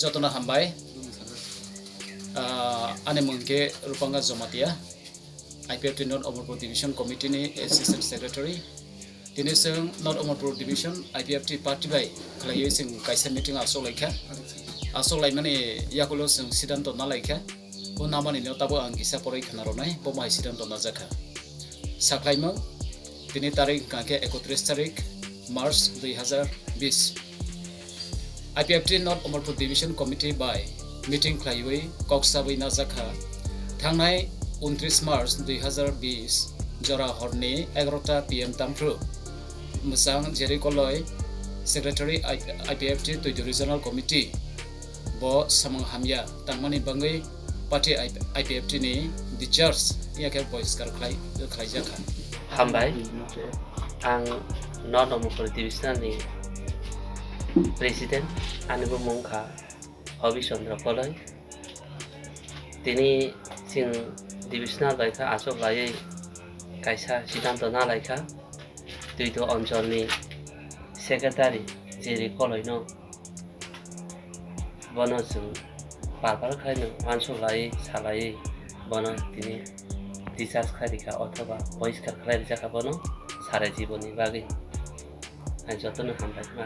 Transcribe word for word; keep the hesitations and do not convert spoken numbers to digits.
Jotono hambai. Ah, ani mung khe Rupanga Jomatia, I P F T North Omorpur Division Committee ni Assistant Secretary. Tini chwng North Omorpur Division I P F T party bai khlaiwi chwng kaisa meeting aswk laikha. Aswk laimani yakulo chwng siddhanto na laikha. O namani no tabuk ang kisa poroi khna rwnai, bo mai siddhanto najakha. Sakhlaimung, tini tarik hwnkha khe ekotris tarik March dui hazar bis. I P F T North Omorpur Division Committee bai meeting khlaiwi kok sabwi najakha. Thangnai untris March dui hazar bis jora horni egarota P M tamphru mwchang Jerry Koloi, Secretary I P F T Twidu Regional Committee, bo samung hamya tangmani bagwi party I P F T ni discharge wngya khe bohiskar khlai, khlaijakha. Hambai, ang North Omorpur Division ni President, ani bumung kha Hobi Chandra Koloi. Tini chwng divisional bai kha achuk laiwi kaisa siddhanto na laikha. Twidu oncholni secretary Jerry Koloi no bono chwng pal pal khlaino uansuk lai salai bono tini discharge khlai rikha othoba bohiskar khlai rijak kha bono sarai jiboni bagwi. Ang jotono hambai ma.